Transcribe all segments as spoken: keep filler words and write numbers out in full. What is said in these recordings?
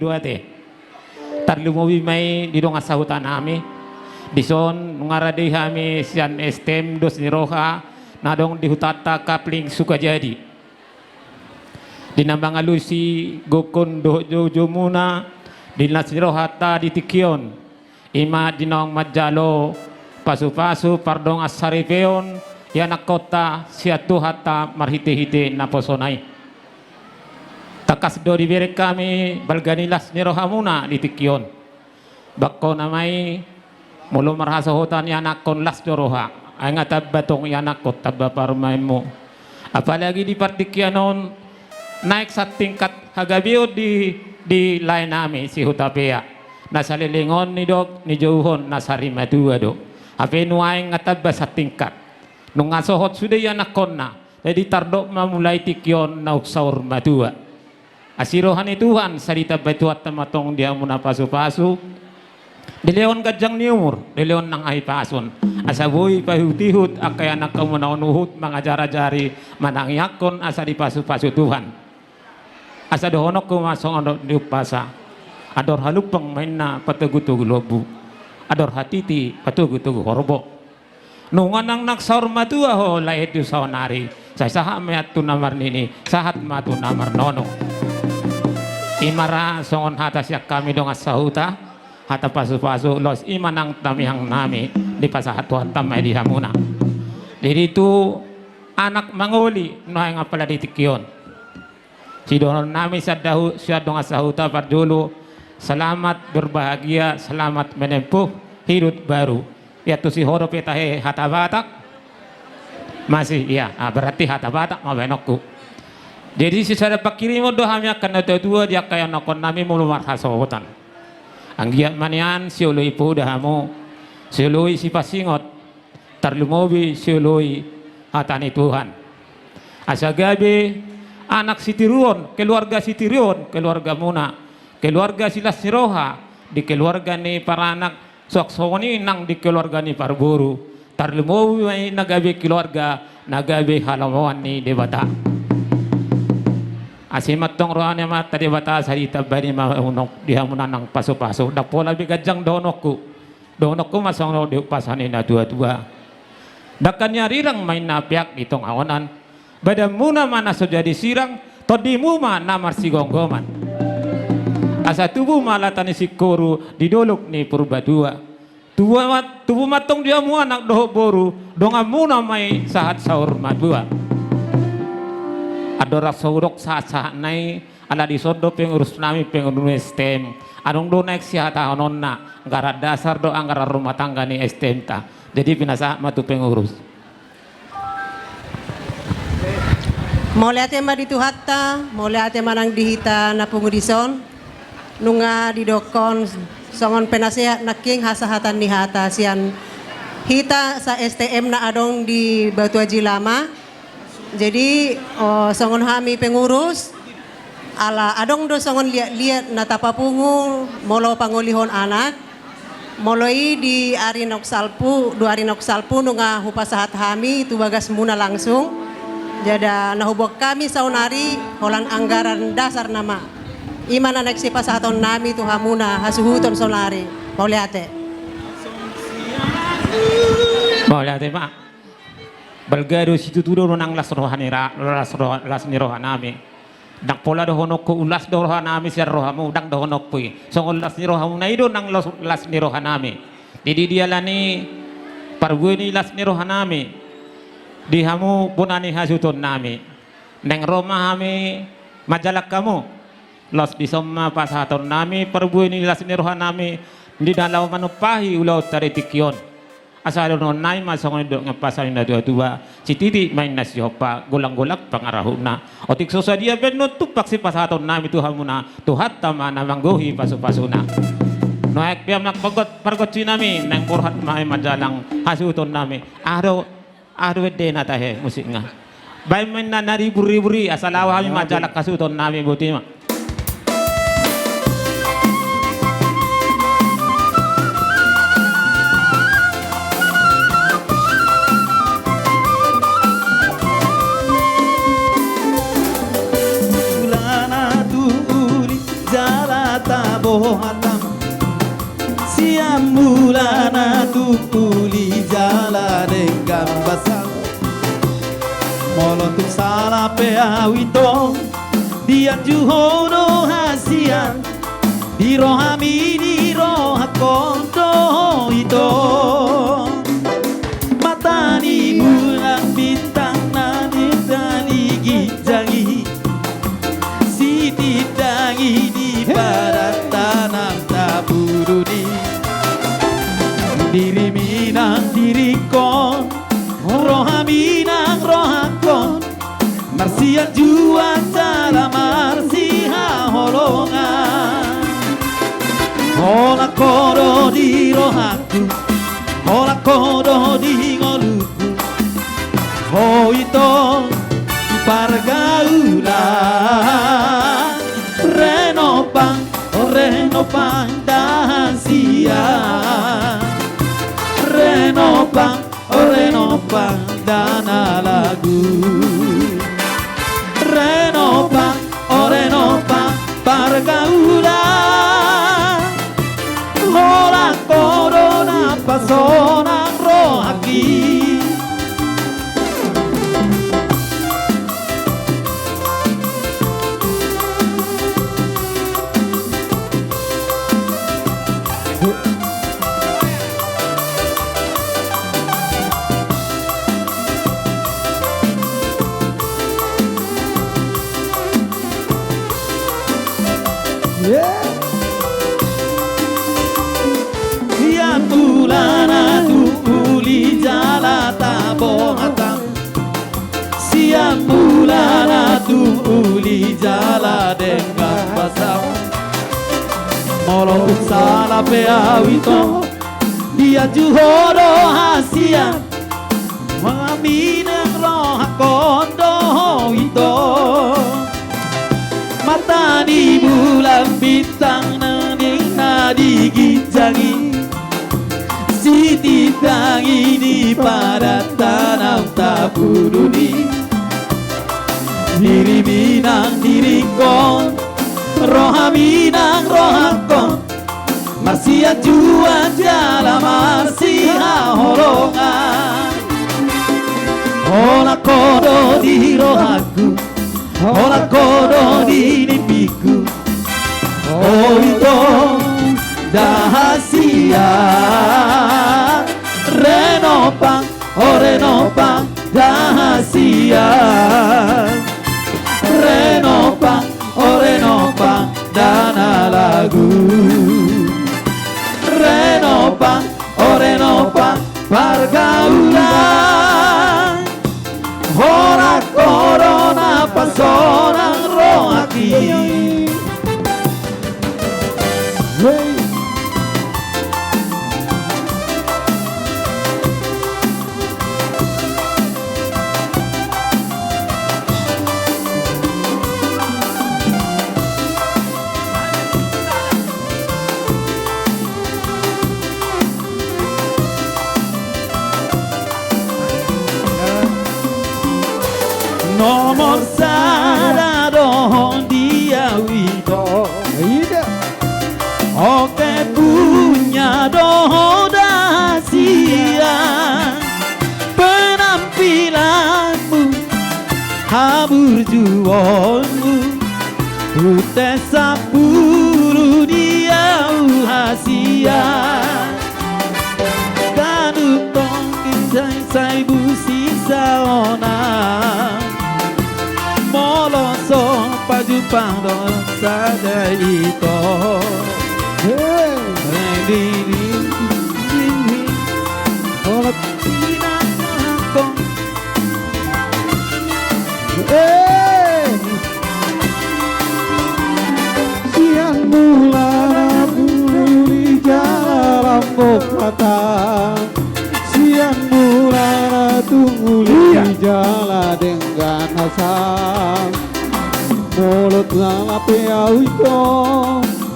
Dua te. Tarlumobi ma i di dongan sahuta nami. Dison nunga rade hami sian S T M Dos ni Roha na adong di hutanta Kapling Sukajadi. Di na mangalusi gokhon dohot joujoumuna di las ni rohanta di tingki on. I ma di naung manjalo pasupasu pardongansaripeon ianakhonta sian Tuhanta marhitehite naposona i. Tangkas do dibereng hami balga ni las ni rohamuna di tingki on. Bangkona ma i, molo marhasohotan ianakhon las do roha, ai nga tamba tong ianakhon tamba parumaenmu. Apalagi di partingkian on naeng satingkat hagabeon di, di lae nami si Hutapea. Na saleleng on nidok nijouhon na sarimatua do. Hape nuaeng nga tamba satingkat. Nunga sohot sude ianakhonna. Jadi tardok ma mulai tingki on naung saur matua. Asi roha ni Tuhan sai ditambai Tuhanta ma tong di hamuna pasupasu. Dilehon ganjang ni umur, dilehon nang hahipason. Asa boi paihutihut angka ianakhonmuna on huhut mangajarajari manangiangkon asa dipasupasu Tuhan. Asa dohononku ma songon dok ni umpasa. Andor halumpang ma inna patogutogu lombu. Andor hatiti patogutogu horbo. Nunga nang nang saur matua ho lae tu saonari, sai sahat ma i tu na marnini, sahat ma tu na marnono. I ma ra songon hata sian hami dongan sahuta, hata pasupasu, laos i ma nang tamiang nami, dipasahat Tuhanta ma i di hamuna. Jadi tu anak mangoli nuaeng apala di tingki on. Sidohonon nami sian dahu-, sian dongan sahuta parjolo, selamat berbahagia, selamat menempuh hidup baru. Ia tu si ho dope tahe hata Batak? Masih, ia. Ah, berarti hata Batak ma baenonku. Jadi sisada panghirimon do hami angka natuatua di angka ianakhon nami molo marhasohotan. Anggiat ma nian sioloi poda hamu, sioloi sipasingot, tarlumobi sioloi hata ni Tuhan. Asa gabe anak sitiruon, keluarga sitiruon, keluargamuna, keluarga silas ni roha, di keluarga ni paranak, suang songon i nang di keluarga ni parboru, tarlumobi ma i na gabe keluarga, na gabe halomoan ni Debata. Asi ma tong roha ni Amanta Debata sai ditambani ma unok di hamuna nang pasupasu, ndang pola be ganjang dohononku. Dohononku ma songon dok ni umpasa ni natuatua. Dangka ni arirang ma inna peak di tonga onan. Badanmuna ma na so jadi sirang, tondimu ma na marsigomgoman. Asa tubu ma lata ni singkoru di dolok ni Purbatua. Tubu ma, tubu ma tong di hamu anak dohot boru, donganmuna ma i sahat saur matua. Andorang so hudok sahatsahatna i, ala dison do pengurus nami, pengurus S T M. Adong do naeng sihatahononna, anggaran dasar do anggaran rumah tangga ni S T M-ta. Jadi pinasahat ma tu pengurus. Mauliate ma di Tuhanta, mauliate ma nang di hita na pungu dison. Nunga didokkon songon penasehat nangkin hasahatan ni hata sian hita sa-S T M na adong di Batu Aji Lama. Jadi, o, songon hami pengurus, ala adong do songon liat-liat na tapapungu molo pangolihon anak, molo i di ari naung salpu, dua ari naung salpu nunga hupasahat hami tu bagasmuna langsung. Jada na huboan hami saonari holan anggaran dasar nama. I ma na naeng sipasahaton nami tu hamuna hasuhuton saonari. Mauliate. Mauliate ma. Balga do situtu do nang las roha ni ra-, las roha, las ni roha nami. Ndang pola dohononku ulas do roha nami sian rohamu, ndang dohononku i. Songon las ni rohamuna i do nang las, las ni roha nami. Jadi dialani parbue ni las ni roha nami. Di hamu bona ni hasuhuton nami. Naeng ro ma hami manjalang hamu. Laos dison ma pasahaton nami parbue ni las ni roha nami. Di na laho manumpahi ulaonta di tingki on. Asa dohonon nami ma songon didok ni umpasa ni natuatua, sititi ma inna sihompa, golanggolang pangarahutna. Otik so sadia pe nuaeng tumpak sipasahaton nami tu hamuna, Tuhanta ma na manggohi pasupasuna. Nuaeng pe amang pargonsi nami, naeng borhat ma i manjalang hasuhuton nami. Aha do, aha do endena tahe musikna. Baen ma inna na ribur-ribur i, asa laho hami manjalang hasuhuton nami, boti ma. Hulana tu uli jala ta Mulana tung uli jala denggan basa. Molo tung sala pe au ito, dianju ho do hasian, di rohami di rohangkon do ito. Mata ni bulan bintang na di, na di ginjang i, sitindangi di padan tanam tapudun i. Dirimi nang diringkon, rohami nang rohangkon, marsianjuan jala marsihaholongan. Holan ho do di rohangku, holan ho do di ngolungku, ho ito pargaulan. Renopang, o Renopang da hasian. Renopang, o Renopang da na lagu. Renopang, o Renopang pargaulan. Holan ho do na pasonang rohangki. Sian mulana tung uli jala tabohatan. Sian mulana tung uli jala denggan basa. Molo tung sala pe au ito, dianju ho do hasian, mangaminan rohangkon do ho ito. Mata ni bulan bintang na di, na di ginjang i, sitindangi di padan tanam tapudun i. Dirimi nang diringkon, rohami nang rohangkon, marsianjuan jala marsihaholongan. Holan ho do di rohangku, holan ho do di nimpingku, ho ito da hasian. Renopang, o Renopang da hasian. Renopang, o Renopang da na lagu. Renopang, o Renopang pargaulan. Holan ho do na pasonang rohangki. Nomor sada do ho di au ito. Ida. Oke, punya do ho da hasian. Penampilanmu, haburjuonmu, hute sampulu di au hasian. Ganup tongkin sai, sai busi saona. Molo so pajumpang do sada ito. Hei. Di, di, di, di. Molo tinanggangkon. Hei. Sian mulana tung uli jala lambok hata. Sian mulana tung uli jala denggan hasian. Molo tung sala pe au ito,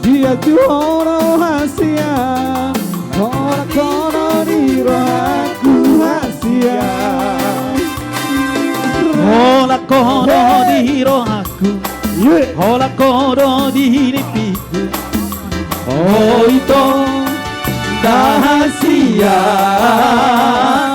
dianju ho do hasian. Holan ho do di rohangku hasian. Holan ho do di rohangku. Holan ho do di nimpingku. Ho ito, da Ia.